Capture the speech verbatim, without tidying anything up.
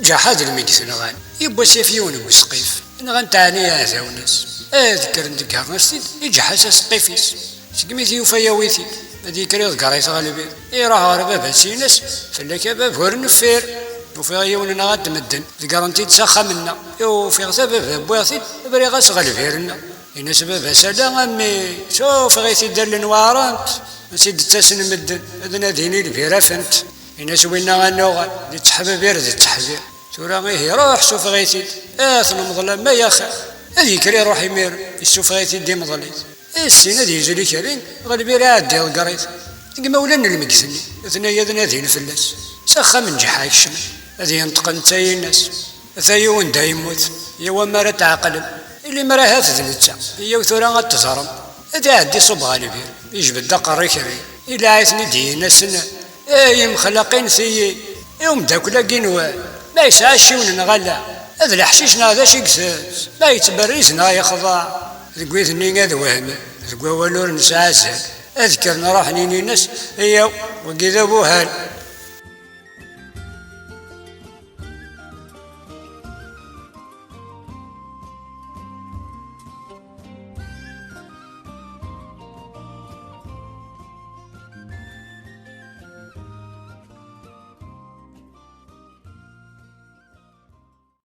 Ǧaḥa d lmeyyet nɣan, yiwwas yaf yiwen n usqif, nɣan-t ɛni iɛdawen-is. Ad kkren deg ɣer-as-t-id, iǧeḥḥa-s aseqqif-is. Segmi t-yufa yawi-t-id. Ad yekker iḍegger-it ɣer lbir. Iruḥ ɣer baba-s, in-as: "Fell-ak a baba ur neffir. Ufiɣ yiwen nɣan-t medden, ḍeggren-t-id s axxam-nneɣ. Ufiɣ-t a baba, wwiɣ-t-id, briɣ-as ɣer lbir-nneɣ." In-as baba-s: "Ala a mmi, s ufiɣ-it-id allen weɛrent, ansi d-ttasen medden, ad nadin i lbir afen-t." In-as winna: "A nuɣal, d ttḥebabir d ttḥebir. Tura ihi ruḥ sufeɣ-it-id, a t-nemḍel am ay axir." Ad yekker iruḥ imiren, issufeɣ-it-id imḍel-it. Issin ad yezlu ikerri, ɣer lbir iɛeddi iḍegger-it. Deg imawlan n lmeyyet-nni, atnaya ad nadin fell-as. S axxam n Ǧeḥḥa kecmen, ad yenṭeq netta, in-as: "Ata yiwen da yemmut, yaw amar ad tɛeqlem, i limer ahat d netta, yyaw tura ad teẓrem." Ad iɛeddi ṣub ɣer lbir, yejbed-d aqerru ikerri, ilaɛ-iten-id, in-asen: "Ay imexlaqin tiyi, i umeddakel-agi-nwen, ma yesɛa acciwen neɣ ala, ad leḥcic neɣ d acu i itess, ma yettberriz neɣ yexḍa." Deg wid-nni ad wehmen, deg wawal ur nesɛi azal, ad kkren ruḥen inin-as: "Yyaw, wagi d abuhal."